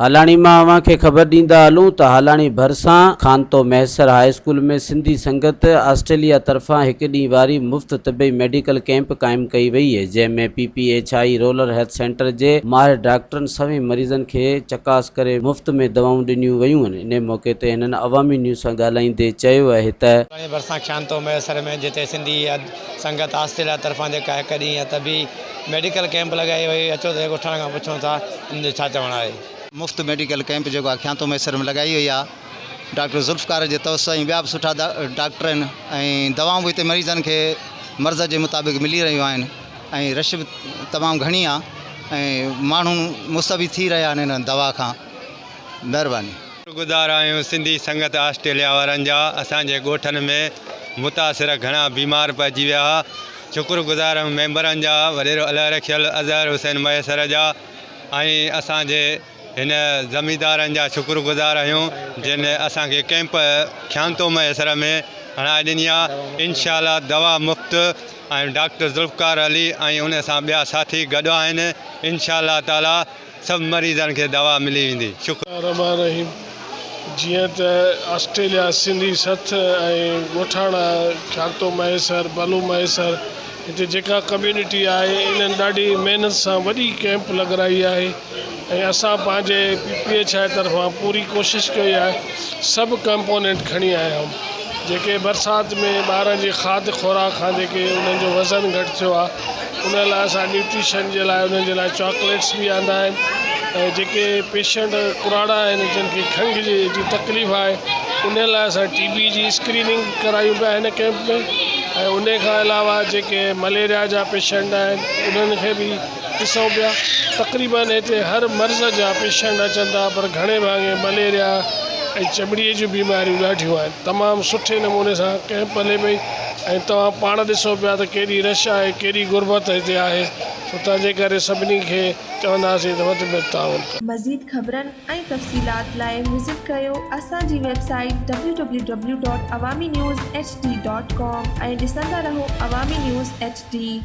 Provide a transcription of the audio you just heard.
هالاڻي مان اوهان کي خبر ڏيندا هلون ته هالاڻي ڀرسان خانتو مهيسر هاء اسڪول ۾ سنڌي سنگت آسٽريليا طرفان هڪ ڏينهن واري مفت طبي ميڊيڪل ڪئمپ قائم ڪئي وئي جنهن ۾ P P H I rural health centre جي ماهر ڊاڪٽرن سوين مريضن کي چڪاس ڪري مفت ۾ دوائون ڏنيون ويون انهي موقعي تي هنن عوامي نيوز سان ڳالهائيندي چيو اهي ته. هالاڻي ڀرسان خانتو مهيسر ۾ جتي سنڌي سنگت آسٽريليا طرفان جيڪا هڪ ڏينهن طبي ميڊيڪل ڪئمپ لڳائي وئي اچو ته ڳوٺاڻن کان پڇون ٿا ان جو ڇا چوڻ آهي. مفت ميڊيڪل ڪئمپ جيڪو آهي کيانتو ميسر ۾ لڳائي وئي آهي ڊاڪٽر ذوالفقار جي توسط ۽ ٻيا به سٺا ڊاڪٽر آهن ۽ دوائون به هتي مريضن کي مرض جي مطابق ملي رهيون آهن ۽ رش به تمام گهڻي آهي ۽ ماڻهو مستفيد ٿي رهيا آهن هن دوا کان مهرباني. شڪرگذار آهيون سنڌي سنگت آسٽريليا وارن جا اسان جي ڳوٺن ۾ متاثر گهڻا بيمار پئجي ويا ها شڪر گذار آهيون ميمبرن جا وڏيرو الهه رکيل اظهر حسين مهيسر جا ۽ اسان جي هن زميندارن جا شڪر گذار آهيون جن اسان کي ڪئمپ کيانتو مهيسر ۾ هڻائي ڏني آ انشاء الله دوا مفت ۽ ڊاڪٽر ذوالفقار علي ۽ ان سان ٻيا ساٿي گڏ آهن انشاء الله تعالي سڀ مريضن کي دوا ملي ويندي شڪر. الرحمان الرحيم جيئن ته آسٽريليا سنڌي سٿ ۽ ڳوٺاڻا کيانتو مهيسر بلو مهيسر هتي جيڪا ڪميونٽي آهي انهن ڏاڍي محنت سان وڏي ڪئمپ لڳرائي آهي ۽ اسان پنهنجي پي پي ايڇ I طرفان پوري ڪوشش ڪئي آهي سڀ ڪمپونينٽ کڻي آيا آهيون جيڪي برسات ۾ ٻارن جي کاڌ خوراڪ کان جيڪي انهن جو وزن گهٽ ٿيو آهي ان لاء اسان نيوٽريشن جي لاء انهن جي لاء چاڪليٽس به آندا آهن ۽ جيڪي پيشنٽ ڪراڙا آهن جن کي کنگهه جي جي تڪليف آهي ان لاء اسان ٽي بي جي اسڪريننگ ڪرايون پيا هن ڪئمپ ۾ ۽ ان کان علاوه جيڪي مليريا جا پيشنٽ آهن انهن کي به ڏسون پيا تقريبن هتي هر مرض جا پيشنٽ اچن ٿا پر گهڻي ڀاڱي مليريا ۽ چمڙي جون بيماريون ڏاڍيون آهن تمام سٺي نموني سان ڪئمپ هلي پئي ۽ توهان پاڻ ڏسو پيا ته ڪيڏي رش آهي ڪيڏي غربت هتي آهي سو تنهنجي ڪري سڀني کي چونداسين ته وڌ ۾ وڌ تعاون ڪن. مزيد خبرن ۽ تفصيلات لاء وزٽ ڪريو اسان جي website W W W dot Awami news H D dot com ۽ ڏسندا رهو عوامي نيوز ايڇ ڊي.